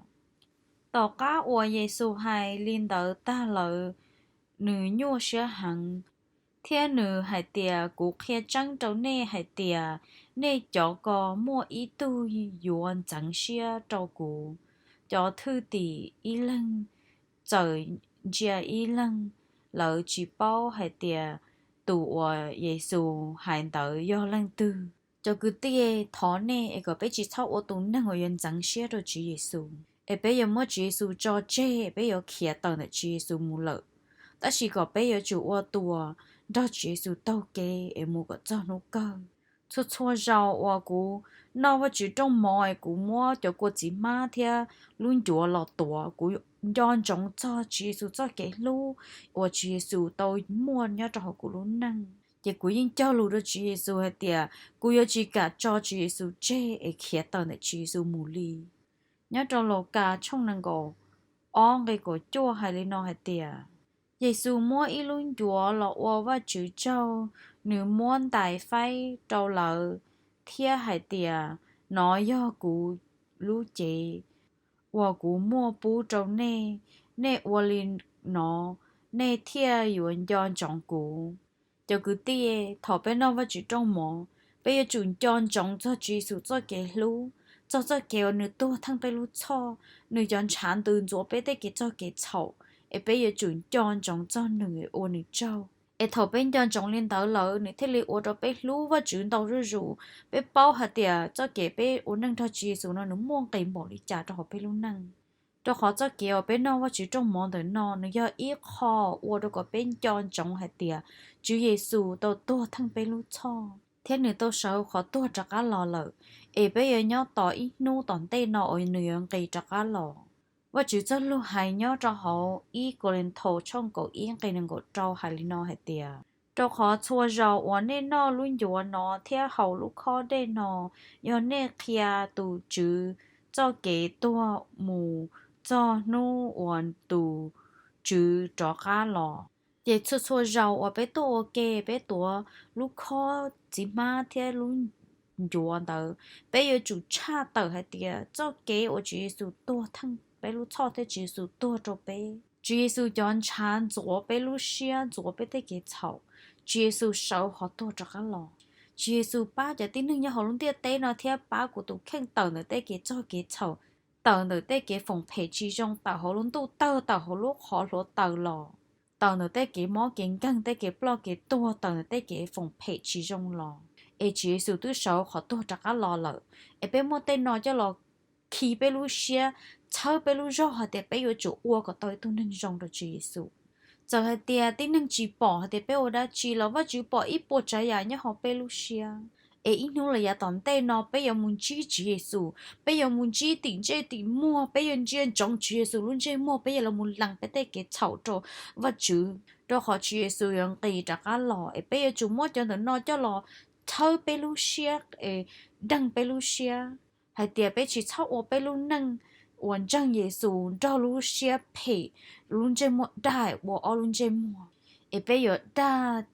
tom qab uas Yexus hais li ntawd tag lawm, nws nyuaj siab heev, thiab nws hais tias, kuv qhia tseeb rau nej hais tias, nej cov ko muaj ib tug yuav ntxeev siab rau kuv. Cov thwj tim ib leeg txawm ntsia ib leeg, lawv tsis paub hais tias tus uas Yexus hais ntawd yog leej twg. Cov kwv tij, thov nej es kom peb tsis txhob ua tus neeg uas yuav ntxeev siab rau Tswv Yexus, es peb yuav muab Tswv Yexus tso tseg, peb yuav khiav tawm ntawm Tswv Yexus mus lawm. Tab sis kom peb yuav tsum ua tus uas nrog Tswv Yexus taug kev es mus kom txog hnub kawg. Txhua txhua zaus uas kuv noj Vajtswv rooj mov es kuv muab cov kua txiv hmab thiab lub ncuav los tuav, kuv nco ntsoov txog Tswv Yexus txoj kev hlub uas Tswv Yexus tau muaj nyob rau hauv kuv lub neej. Ces kuv yeej cog lus rau Tswv Yexus hais tias kuv yuav tsis kam tso Tswv Yexus tseg es khiav tawm ntawm Tswv Yexus mus li. Nyob rau Lukas tshooj nees nkaum ob nqe kaum cuaj hais li no hais tias, Yexus muab ib lub ncuav los ua Vajtswv tsaug, nws muab ntais faib rau lawv thiab hais tias, nov yog kuv lub cev uas kuv muaj pub rau nej, nej ua li no nej thiaj yuav nco ntsoov kuv. Cov kwv tij, thaum peb noj Vajtswv rooj mov, peb yuav tsum nco ntsoov txog Tswv Yexus txoj kev hlub, txog txoj kev uas nws tuag theej peb lub txhoj, nws cov ntshav ntws ntxuav peb tej kev txog kev txhaum, es peb yuav tsum nco ntsoov txog nws, ua nws tsaug. Es thaum peb nco ntsoov li ntawd lawm, nws thiaj li ua rau peb hlub Vajtswv ntau zuj zus. Peb paub hais tias txoj kev peb ua neej nrog Tswv Yexus no nws muaj nqis npaum li cas rau hauv peb lub neej. Rau qhov txoj kev uas peb noj Vajtswv rooj mov ntawm no, nws yog ib qho ua rau kom peb nco ntsoov hais tias Tswv Yexus tau tuag theej peb lub txhoj, thiab nws tau sawv qhov tuag rov qab los lawm, es peb yuav nyob tos ib hnub tom ntej no uas nws yuav nqis rov qab los. Vajtswv txoj lus hais nyob rau hauv ib Kauleethaus tshooj kaum ib nqe nees nkaum rau hais li no hais tias, rau qhov txhua zaus uas nej noj lub ncuav no thiab haus lub khob dej no, yog nej qhia tus Tswv txoj kev tuag mus txog hnub uas tus Tswv rov qab los. Ces txhua txhua zaus uas peb tuaj ua ke, peb tuav lub khob txiv hmab thiab lub ncuav ntawd, peb yuav tsum tshaj tawm hais tias txoj kev uas Tswv Yexus tuag theej peb lub txhoj thiab Tswv Yexus tuag rau peb. Tswv Yexus cov ntshav ntxuav peb lub siab, ntxuav peb tej kev txhaum. Tswv Yexus sawv qhov tuag rov qab los. Tswv Yexus pab cov tib neeg nyob hauv lub ntiaj teb no thiab pab kuv tus kheej tawm ntawm tej kev txog kev txhaum, tawm ntawm tej kev foom phem tsis zoo, tawm hauv lub ntuj tawg, tawm hauv lub qhov hluav taws los, tawm ntawm tej kev mob kev nkeeg, tej kev ploj kev tuag, tawm ntawm tej kev foom phem tsis zoo los. Es Tswv Yexus twb sawv qhov tuag rov qab los lawm, es peb muab tej no coj los khi peb lub siab, txhawb peb lub zog hais tias peb yuav tsum ua kom tau ib tug neeg zoo rau Tswv Yexus. Txawm hais tias tib neeg tsis pom hais tias peb ua dab tsi los Vajtswv pom ib puas tsav yam nyob hauv peb lub siab. Es ib hnub los yav tom ntej no peb yuav mus ntsib Tswv Yexus, peb yuav mus ntsib tim ntsej tim muag, peb yuav ntsia ntsoov Tswv Yexus lub ntsej muag, peb yuav los mus lees peb tej kev txhaum rau Vajtswv, rau qhov Tswv Yexus yuav nqis rov qab los. Es peb yuav tsum muab cov ntawm no coj los txhawb peb lub siab, es deeg peb lub siab hais tias peb tsis txhob ua peb lub neej uas ntseeg Yexus nrog lub siab phem, lub ntsej muag dag ua ob lub ntsej muag. Es peb yuav dag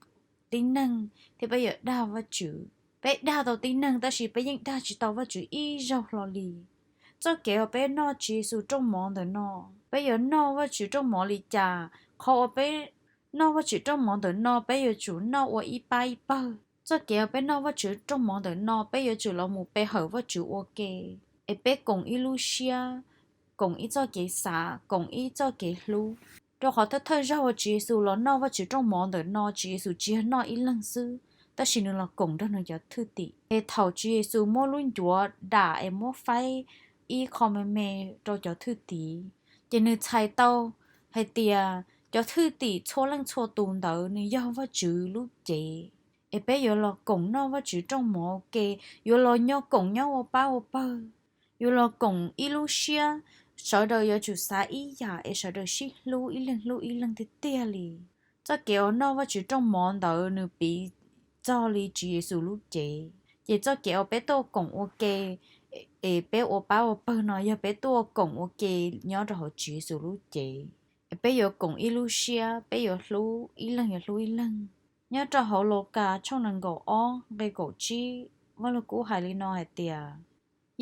tib neeg thiab peb yuav dag Vajtswv. Peb dag tau tib neeg tab sis peb yeej dag tsis tau Vajtswv ib zaug hlo li. Txoj kev uas peb noj Tswv Yexus rooj mov ntawm no, peb yuav noj Vajtswv rooj mov li cas? Qhov uas peb noj Vajtswv rooj mov ntawm no peb yuav tsum noj ua ib pab ib pawg. Txoj kev uas peb noj Vajtswv rooj mov ntawm no peb yuav tsum los mus pe hawm Vajtswv ua ke, es peb koom ib lub siab, koom ib txoj kev xav, koom ib txoj kev hlub. Rau qhov thawj thawj zaug uas Tswv Yexus los noj Vajtswv rooj mov ntawm no, Tswv Yexus tsis yog noj ib leeg xwb, tab sis nws los koom nrog nws cov thwj tim. Es thaum Tswv Yexus muab lub ncuav dam es muab faib ib qho me me rau cov thwj tim, ces nws txhais tau hais tias cov thwj tim txhua leej txhua tus ntawd nws yog Vajtswv lub cev. Es peb yuav los koom noj Vajtswv rooj mov ua ke, yuav los nyob koom nyob ua pab ua pawg, yuav los koom ib lub siab, sawv daws yuav tsum xav ib yam es sawv daws sib hlub ib leeg hlub ib leeg tiag tiag li. Txoj kev uas noj Vajtswv rooj mov ntawd nws piv txog li Tswv Yexus lub cev. Ces txoj kev uas peb tuaj koom ua ke, es peb ua pab ua pawg no yog peb tuaj koom ua ke nyob rau hauv Tswv Yexus lub cev. Es peb yuav koom ib lub siab, peb yuav hlub ib leeg yuav hlub ib leeg. Nyob rau hauv Lukas tshooj nees nkaum ob nqe kaum tsib, Vaj Lug Kub hais li no hais tias,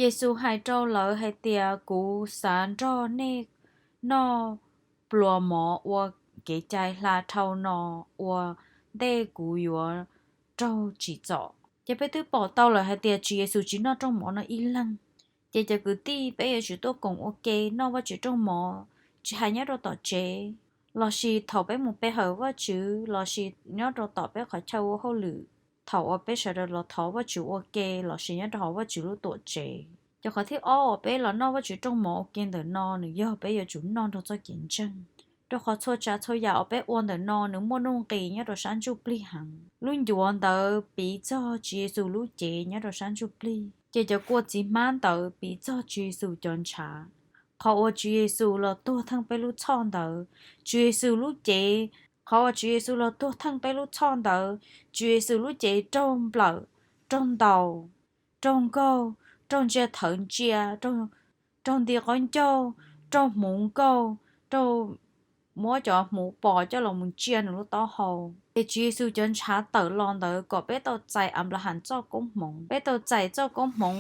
Yexus hais rau lawv hais tias, Kuv xav nrog nej noj pluas mov ua kev cai hla dhau no ua ntej kuv yuav raug tsim txom. Ces peb twb pom tau lawm hais tias Tswv Yexus tsis noj rooj mov no ib leeg. Ces cov kwv tij, peb yuav tsum tuaj koom ua ke noj Vajtswv rooj mov, tsis hais nyob rau tom tsev, lossis thaum peb mus pe hawm Vajtswv, lossis nyob rau tom peb qhov chaw ua hauj lwm, thaum uas peb sawv daws los thov Vajtswv ua ke, lossis nyob rau hauv Vajtswv lub tuam tsev. Ces qhov thib ob uas peb los noj Vajtswv rooj mov ua ke ntawm no nws yog peb yuav tsum noj nrog txoj kev ntseeg, rau qhov txhua tsav txhua yam uas peb ua ntawm no nws muaj nuj nqis nyob rau sab ntsuj plig heev. Lub ncuav ntawd piv txog Tswv Yexus lub cev nyob rau sab ntsuj plig, ces cov kua txiv hmab ntawd piv txog Tswv Yexus cov ntshav. Qhov uas Tswv Yexus los tuag theej peb lub txhoj ntawd, Tswv Yexus lub cev, qhov uas Tswv Yexus los tuag theej peb lub txhoj ntawd, Tswv Yexus lub cev raug nplawm, raug ntaus, raug nkaug, raug ntsia thawv ntsia, raug nti qaub ncauj, raug hmuv nkaug, raug muab cov hmuv pos coj los mus ntsia nws lub taub hau. Ces Tswv Yexus cov ntshav tawm los ntawd kom peb tau txais Anplahas txoj koob hmoov. Peb tau txais txoj koob hmoov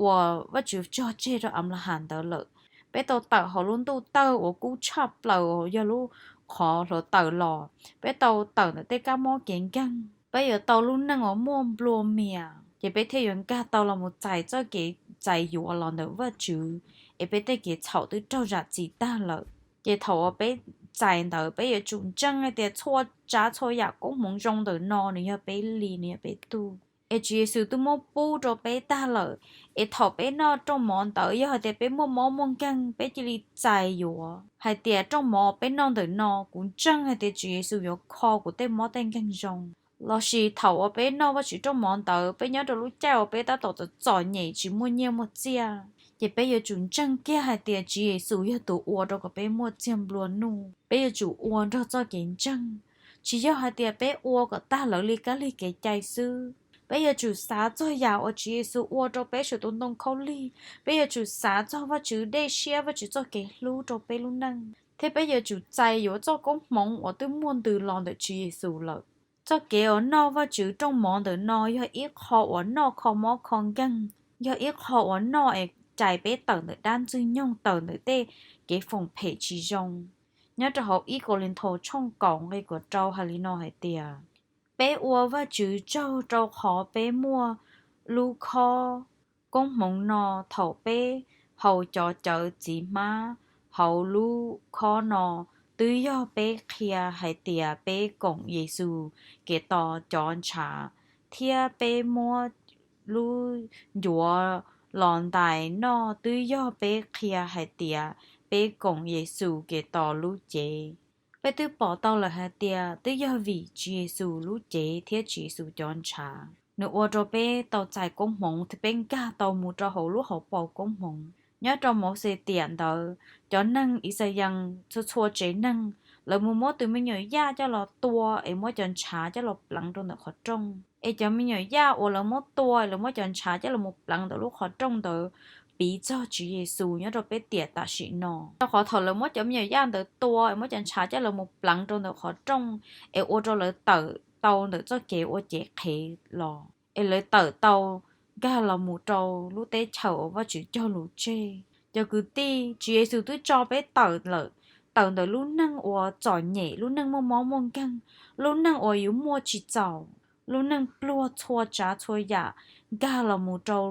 uas Vajtswv tso tseg rau Anplahas ntawd lawm. Peb tau tawm hauv lub ntuj tawg uas kub tshaj plaws uas yog lub qhov hluav taws los. Peb tau tawm ntawm tej kab mob kev nkeeg. Peb yuav tau lub neej uas muaj nplua mias, ces peb thiaj yuav nkag tau los mus txais txoj kev txais yuav los ntawm Vajtswv, es peb tej kev txhaum twb raug zam txim tag lawm. Ces thaum uas peb txais ntawd, peb yuav tsum ntseeg hais tias txhua tsav txhua yam koob hmoov zoo ntawm no nws yog peb li, nws yog peb tug. Es Tswv Yexus twb muab pub rau peb tag lawm. Es thaum peb noj rooj mov ntawd, yog hais tias peb muaj mob muaj nkeeg, peb cia li txais yuav hais tias rooj mov peb noj ntawm no, kuv ntseeg hais tias Tswv Yexus yuav kho kuv tej mob tej nkeeg zoo. Lossis thaum uas peb noj Vajtswv rooj mov ntawd, peb nyob rau lub caij uas peb tab tom txom txom nyem tsis muaj nyiaj muaj txiaj, ces peb yuav tsum ntseeg kiag hais tias Tswv Yexus yog tus ua rau kom peb muaj txiag nplua nuj. Peb yuav tsum ua nrog txoj kev ntseeg, tsis yog hais tias peb ua kom tag lawv li kab lig kev cai xwb. Peb yuav tsum xav txog yam uas Tswv Yexus ua rau peb saum tus ntoo khaub lig. Peb yuav tsum xav txog Vajtswv dej siab, Vajtswv txoj kev hlub rau peb lub neej, thiab peb yuav tsum txais yuav txoj koob hmoov uas twb muaj ntws los ntawm Tswv Yexus lawm. Txoj kev uas noj Vajtswv rooj mov ntawm no yog ib qho uas noj kho mob kho nkeeg, yog ib qho uas noj es cais peb tawm ntawm dab ntxwg nyoog, tawm ntawm tej kev foom phem tsis zoo. Nyob rau hauv ib Kauleethaus tshooj kaum nqe kaum rau hais li no hais tias, peb ua Vajtswv tsaug rau qhov peb muaj lub khob koob hmoov no. Thaum peb haus cov cawv txiv hmab hauv lub khob no, twb yog peb qhia hais tias peb koom Yexus Khetos cov ntshav, thiab peb muab lub ncuav los ntais noj, twb yog peb qhia hais tias peb koom Yexus Khetos lub cev. Peb twb pom tau lawm hais tias twb yog vim Tswv Yexus lub cev thiab Tswv Yexus cov ntshav, nws ua rau peb tau txais koob hmoov thiab peb nkag tau mus rau hauv lub hauv paus koob hmoov. Nyob rau Mauxes tiam ntawd, cov neeg Ixayees txhua txhua tsev neeg, lawv mus muab tus me nyuam yaj coj los tua es muab cov ntshav coj los pleev rau ntawm qhov rooj. Es cov me nyuam yaj uas lawv muab tua es lawv muab cov ntshav coj los mus pleev ntawm lub qhov rooj ntawd piv txog Tswv Yexus nyob rau peb tiam tam sim no. Rau qhov thaum lawv muab cov me nyuam yaj ntawd tua es muab cov ntshav coj los mus pleev rau ntawm qhov rooj, es ua rau lawv tawm tau ntawm txoj kev ua cev qhev los, es lawv tawm tau nkag los mus rau lub teb chaws uas Vajtswv cog lus tseg. Cov kwv tij, Tswv Yexus twb tso peb tawm lawm, tawm ntawm lub neej uas txom nyem, lub neej muaj mob muaj nkeeg, lub neej uas yuav muaj tsis txaus, lub neej pluag txhua tsav txhua yam, nkag los mus rau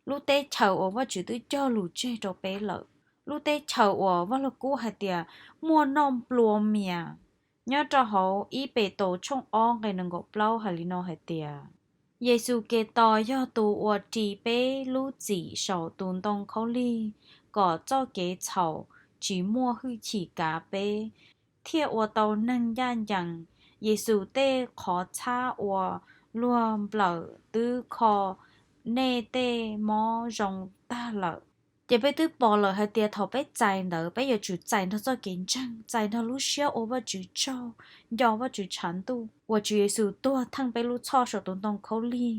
lub teb chaws uas Vajtswv twb cog lus tseg rau peb lawm, lub teb chaws uas Vaj Lug Kub hais tias muaj noj nplua mias. Nyob rau hauv ib Petus tshooj ob nqe nees nkaum plaub hais li no hais tias, Yexus Khetos yog tus uas ris peb lub txim saum tus ntoo khaub lig, kom txoj kev txhaum tsis muaj hwj chim kav peb, thiaj ua tau neeg ncaj ncees. Yexus tej qhov txhab uas luag nplawm twb kho nej tej mob zoo tag lawm. Ces peb twb pom lawm hais tias thaum peb txais ntawd, peb yuav tsum txais nrog txoj kev ntseeg, txais nrog lub siab ua Vajtswv tsaug, nco Vajtswv tshav ntuj uas Tswv Yexus tuag theej peb lub txhoj saum tus ntoo khaub lig.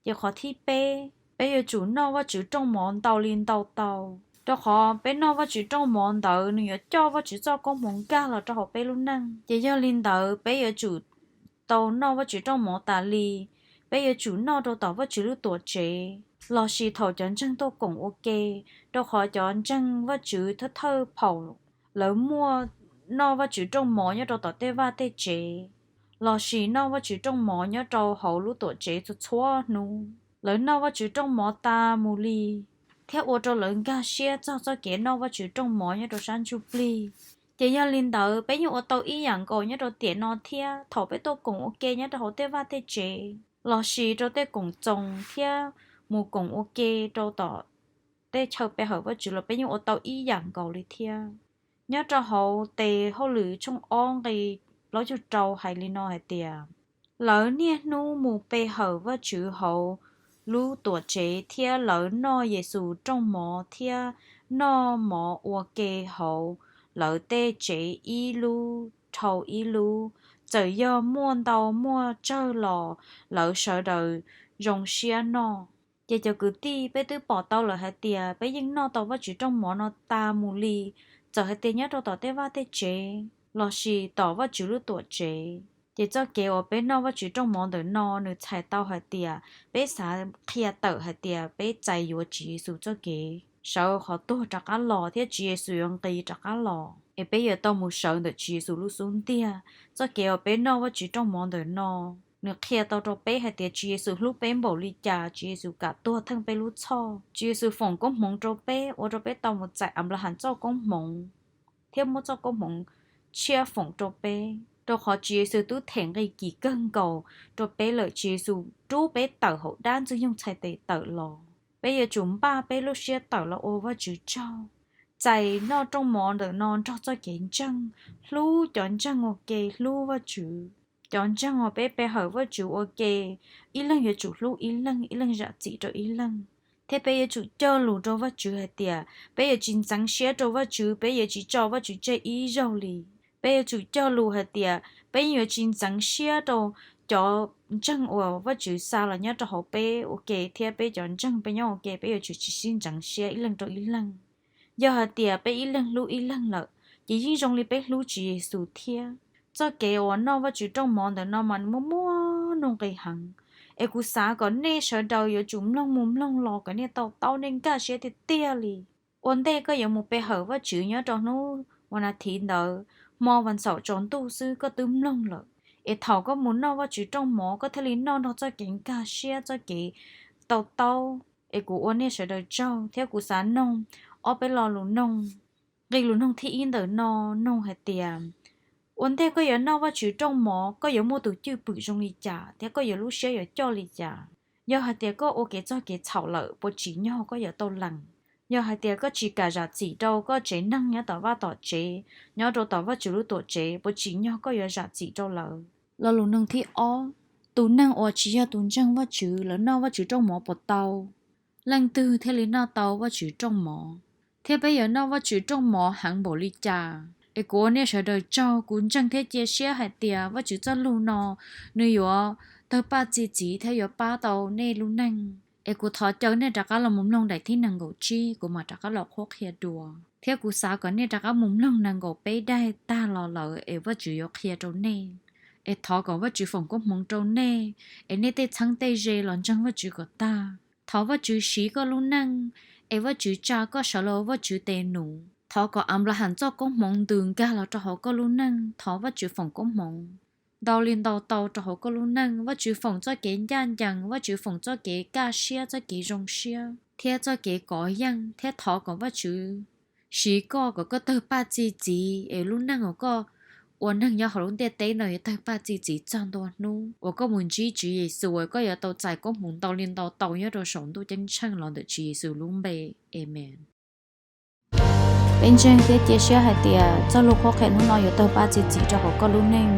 Ces qhov thib peb, peb yuav tsum noj Vajtswv rooj mov ntau li ntau tau, rau qhov peb noj Vajtswv rooj mov ntawd nws yuav coj Vajtswv txoj koob hmoov nkag los rau hauv peb lub neej. Ces yog li ntawd peb yuav tsum tau noj Vajtswv rooj mov tas li. Peb yuav tsum noj rau tom Vajtswv lub tuam tsev, lossis thaum cov ntseeg tuaj koom ua ke, rau qhov cov ntseeg Vajtswv thawj thawj phaum lawv muaj noj Vajtswv rooj mov nyob rau tom tej vaj tej tsev, lossis noj Vajtswv rooj mov nyob rau hauv lub tuam tsev txhua txhua hnub. Lawv noj Vajtswv rooj mov tas mus li, thiab ua rau lawv nkag siab txog txoj kev noj Vajtswv rooj mov nyob rau sab ntsuj plig. Ces yog li ntawd peb yeej ua tau ib yam nkaus nyob rau tiam no thiab. Thaum peb tuaj koom ua ke nyob rau hauv tej vaj tej tsev, lossis rau tej koom txoos thiab mus koom ua ke rau tom tej chaw pe hawm Vajtswv los peb yeej ua tau ib yam nkaus li thiab. Nyob rau hauv Tes Hauj Lwm tshooj ob nqe plaub caug rau hais li no hais tias, lawv niaj hnub mus pe hawm Vajtswv hauv lub tuam tsev thiab lawv noj Yexus rooj mov thiab noj mov ua ke hauv lawv tej tsev ib lub dhau ib lub, txawm yog muaj ntau muaj tsawg los lawv sawv daws zoo siab noj. Ces cov kwv tij, peb twb pom tau lawm hais tias peb yeej noj tau Vajtswv rooj mov no tas mus li, txawm hais tias nyob rau tom tej vaj tej tsev lossis tom Vajtswv lub tuam tsev. Ces txoj kev uas peb noj Vajtswv rooj mov ntawm no nws txhais tau hais tias peb xav qhia tawm hais tias peb txais yuav Tswv Yexus txoj kev sawv qhov tuag rov qab los thiab Tswv Yexus yuav nqis rov qab los, es peb yuav tau mus sawv ntawm Tswv Yexus lub xub ntiag. Txoj kev uas peb noj Vajtswv rooj mov ntawm no, nws qhia tau rau peb hais tias Tswv Yexus hlub peb npaum li cas, Tswv Yexus kam tuag theej peb lub txhoj, Tswv Yexus foom koob hmoov rau peb, ua rau peb tau mus txais Anplahas txoj koob hmoov thiab muab txoj koob hmoov tshiab foom rau peb, rau qhov Tswv Yexus twb them nqi kim kawg nkaus rau peb lawm. Tswv Yexus rub peb tawm hauv dab ntxwg nyoog txhais tes tawm los. Peb yuav tsum npaj peb lub siab tawm los ua Vajtswv tsaug, txais noj rooj mov ntawm no nrog txoj kev ntseeg, hlub cov ntseeg ua ke, hlub Vajtswv. Cov ntseeg uas peb pe hawm Vajtswv ua ke, ib leeg yuav tsum hlub ib leeg, ib leeg zam txim rau ib leeg. Thiab peb yuav tsum cog lus rau Vajtswv hais tias peb yuav tsis ntxeev siab rau Vajtswv, peb yuav tsis tso Vajtswv tseg ib zaug li. Peb yuav tsum cog lus hais tias peb yeej yuav tsis ntxeev siab rau cov ntseeg uas Vajtswv xa los nyob rau hauv peb ua ke thiab peb cov ntseeg peb nyob ua ke, peb yuav tsum tsis sib ntxeev siab ib leeg rau ib leeg. Yog hais tias peb ib leeg hlub ib leeg lawm, ces yeej zoo li peb hlub Tswv Yexus thiab. Txoj kev uas noj Vajtswv rooj mov ntawm no mas nws muaj muaj nuj nqis heev, es kuv xav kom nej sawv daws yuav tsum mloog mus mloog los kom nej to taub, nej nkag siab tiag tiag li. Ua ntej koj yuav mus pe hawm Vajtswv nyob rau hnub vas nas thiv ntawd, hmo vas ntxhaum tsaus ntuj xwb koj twb mloog lawm, es thaum koj mus noj Vajtswv rooj mov koj thiaj li noj nrog txoj kev nkag siab, txoj kev to taub. Es kuv ua nej sawv daws tsaug thiab kuv xav noog ob peb lo lus noog. Nqe lus noog thib ib ntawm no noog hais tias, ua ntej koj yuav noj Vajtswv rooj mov koj yuav muaj tus cwj pwm zoo li cas thiab koj yuav lub siab yuav coj li cas? Yog hais tias koj ua kev txog kev txhaum lawm puas tsim nyog koj yuav tau lees? Yog hais tias koj tsis kam zam txim rau koj tsev neeg nyob tom vaj tom tsev, nyob rau tom Vajtswv lub tuam tsev, puas tsim nyog koj yuav zam txim rau lawv? Lo lus noog thib ob, tus neeg uas tsis yog tus ntseeg Vajtswv lawv noj Vajtswv rooj mov puas tau? Leej twg thiaj li noj tau Vajtswv rooj mov? Thiab peb yuav noj Vajtswv rooj mov heev npaum li cas? Es kuv ua nej sawv daws tsaug, kuv ntseeg thiab cia siab hais tias Vajtswv txoj lus no nws yuav tawg paj txi txiv thiab yuav pab tau nej lub neej. Es kuv thov caw nej rov qab los mus mloog daim thib nees nkaum tsib, kuv mam rov qab los qhuab qhia dua. Thiab kuv xav kom nej rov qab mus mloog nees nkaum peb daim tag los lawm es Vajtswv yuav qhia rau nej. Es thov kom Vajtswv foom koob hmoov rau nej, es nej tej txheeb tej ze los ntseeg Vajtswv kom tag. Thov Vajtswv siv koj lub neej, es Vajtswv tsa koj sawv los ua Vajtswv tes num. Thov kom Anplahas txoj koob hmoov ntws nkag los rau hauv koj lub neej. Thov Vajtswv foom koob hmoov ntau li ntau tau rau hauv koj lub neej. Vajtswv foom txoj kev ncaj ncees, Vajtswv foom txoj kev kaj siab, txoj kev zoo siab, thiab txoj kev kov yeej. Thiab thov kom Vajtswv siv koj kom koj tawg paj txi txiv, es lub neej uas koj ua neeg nyob hauv lub ntiaj teb no yuav tawg paj txi txiv txog ntua hnub uas koj mus ntsib Tswv Yexus, uas koj yuav tau txais koob hmoov ntau li ntau tau nyob rau saum ntuj ceeb tsheej los ntawm Tswv Yexus lub npe. Amees. Peb ntseeg thiab cia siab hais tias txoj lus qhuab qhia hnub no yuav tawg paj txi txiv rau hauv koj lub neej.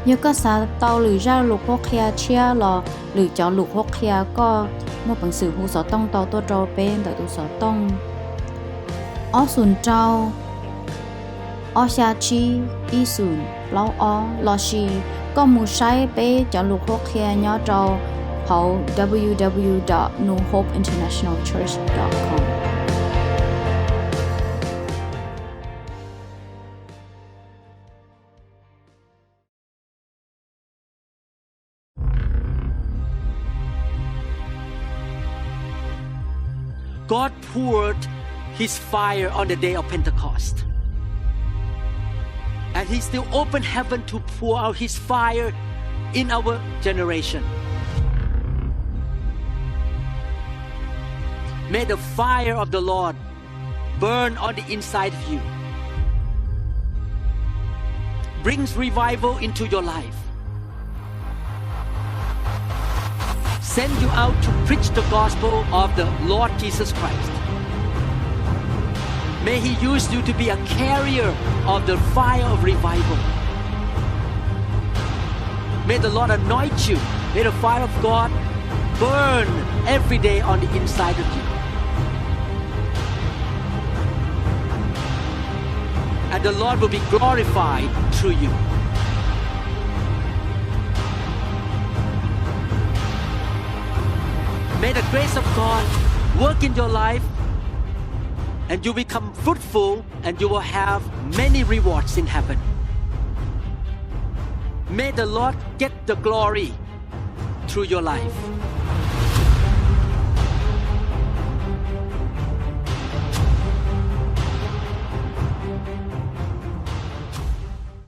Yog koj xav tau lwm zaj lus qhuab qhia tshiab los lwm cov lus qhuab qhia, koj muaj peev xwm hu xov tooj tau tuaj rau peb ntawm tus xov tooj ob xoom rau ob xya tsib ib xoom plaub ob, lossis koj mus saib peb cov lus qhuab qhia nyob rau hauv www dot newhopeinternationalchurch dot com. God poured his fire on the day of Pentecost. And he still opened heaven to pour out his fire in our generation. May the fire of the Lord burn on the inside of you. Brings revival into your life. Send you out to preach the gospel of the Lord Jesus Christ. May he use you to be a carrier of the fire of revival. May the Lord anoint you. May the fire of God burn every day on the inside of you. And the Lord will be glorified through you. May the grace of God work in your life, and you become fruitful, and you will have many rewards in heaven. May the Lord get the glory through your life.